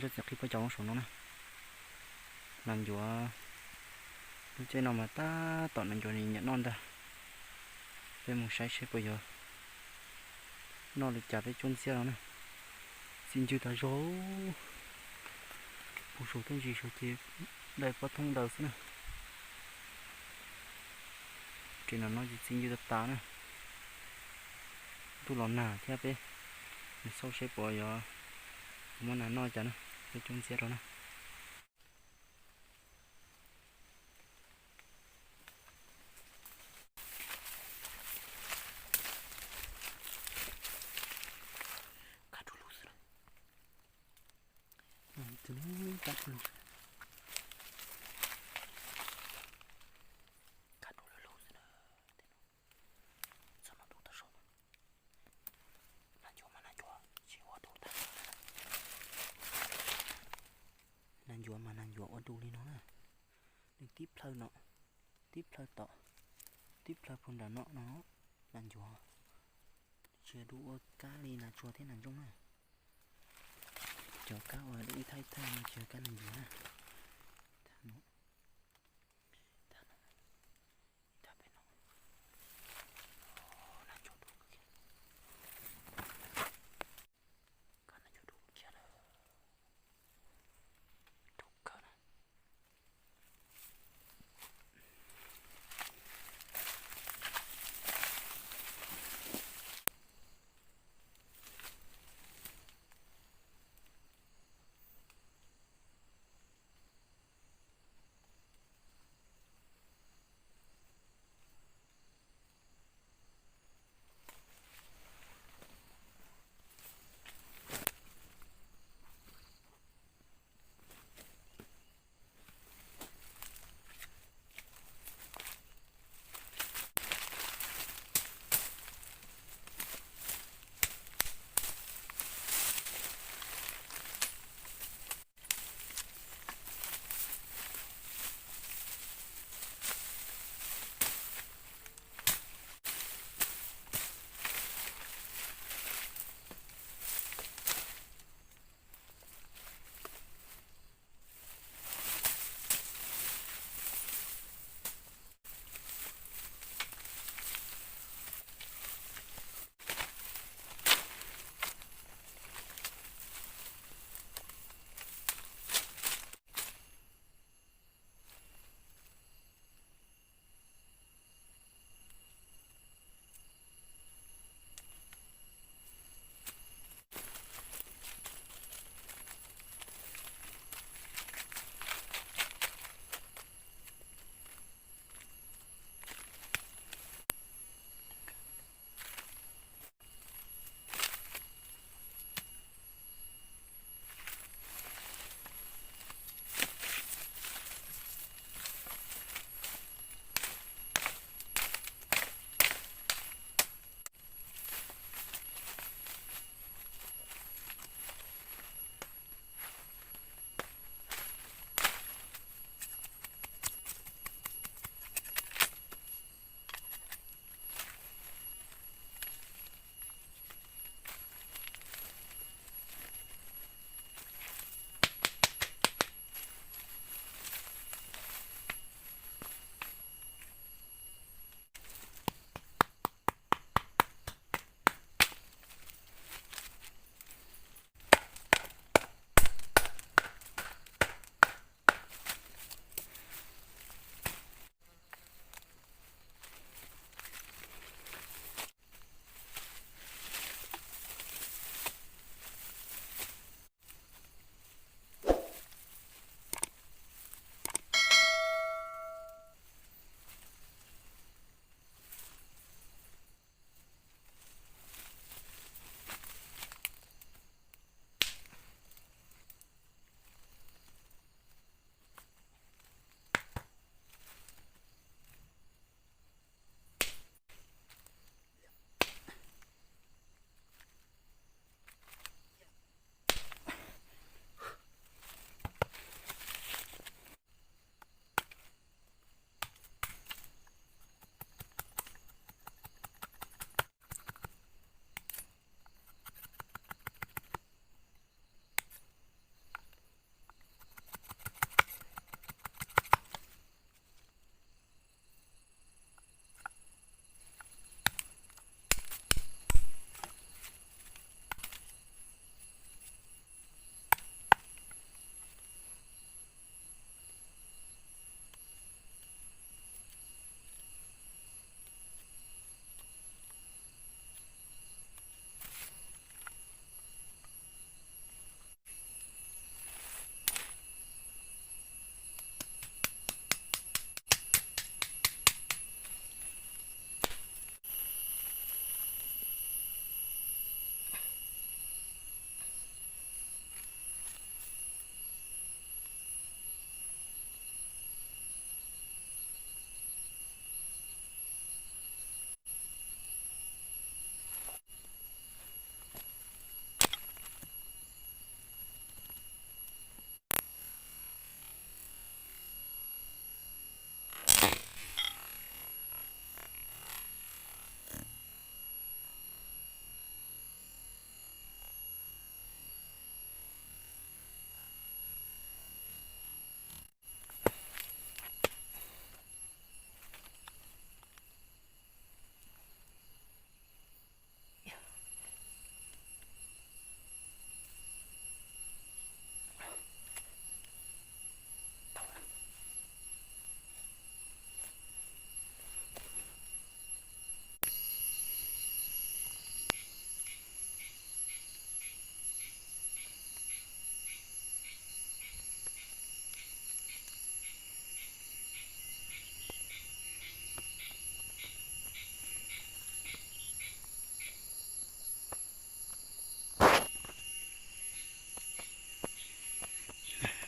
Zaj txiv qhib pob caus saum no na. Nas ncuav, lub caij no mas tab tom nas ncuav nyiam noj ntag. Peb mus saib seb puas yuav noj li cas peb cuab ntxiab no na. Txi ncw tas zog, puag saum tej ntsis saud ces dai pob thoob daws xwb na. Ces no no ces txi ncw tas tas na. Ntuj los nag thiab peb mus xauj seb puas yuav muab nas noj cas na, peb cuab ntxiab rau na. Txog no ntuj tag zog. Nas ncuav mas nas ncuav tsis ua dub tag. Nas ncuav mas nas ncuav ua dub li no na. Nws tib plhaw no, tib plhaw tom, tib plhaw puag nram no no, nas ncuav. Tsis dub ua kab li nas tsuag thiab nas ntsooj na. Cov kab uas dub ib thaj ib thaj no tsis yog kab nas ncuav na. Thaj no, thaj no, ib thaj pem no. Nas ncuav dub kawg kiag. Kab nas ncuav dub kiag lawm. Dub kawg na.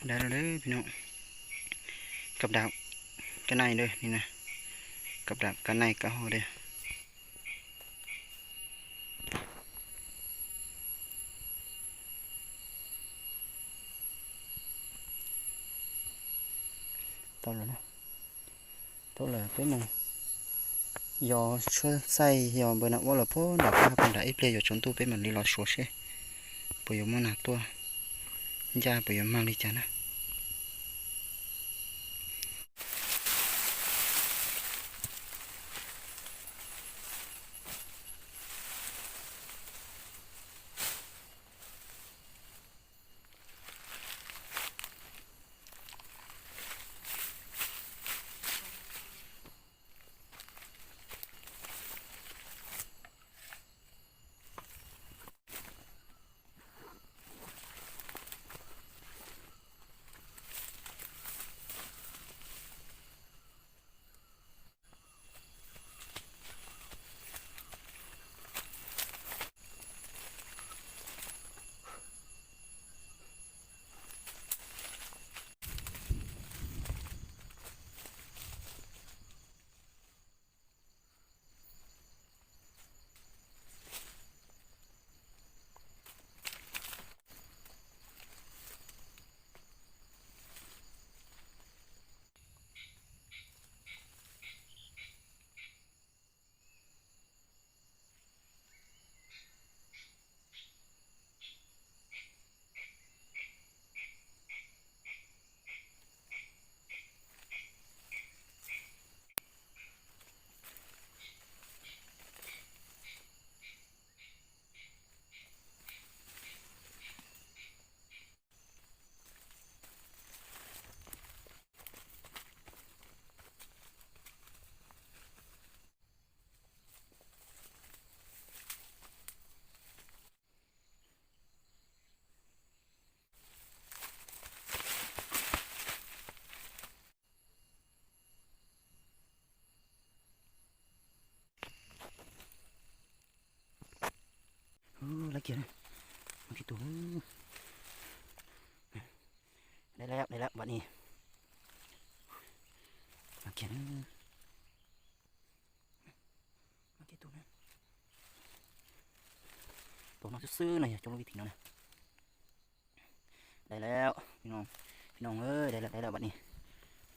Dab no peb no, kab dam kab naij dab ni na, kab dam kab naij kab ho dab. Tau lawm, tau lawm peb mus yos tsheb xaij yos npawg na ua lawm puag nram, puag nram ib pliag yuav tsaus ntuj peb mam li los suav seb puas yuav muaj nas tuaj ncaj puas yuav mag li cas na. Lawv kiag, kiag tus. Dai lawm, dai lawm, vam ni. Kiag, kiag tus na. Tus no xwb xwb no yog cov lub vib thim no na. Dai lawm, peb no, dai lawm, dai lawm, vam ni.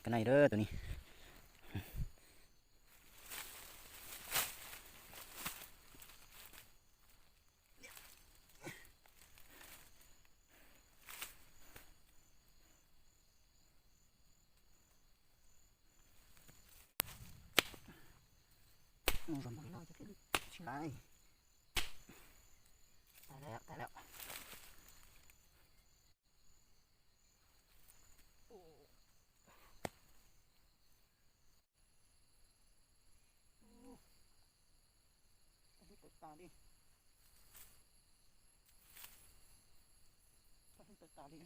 Kab naij tus ni. Mus zog npaum li no ces tsis laib. Tag lawm, tag lawm. Tawm tas li. Tawm tas li.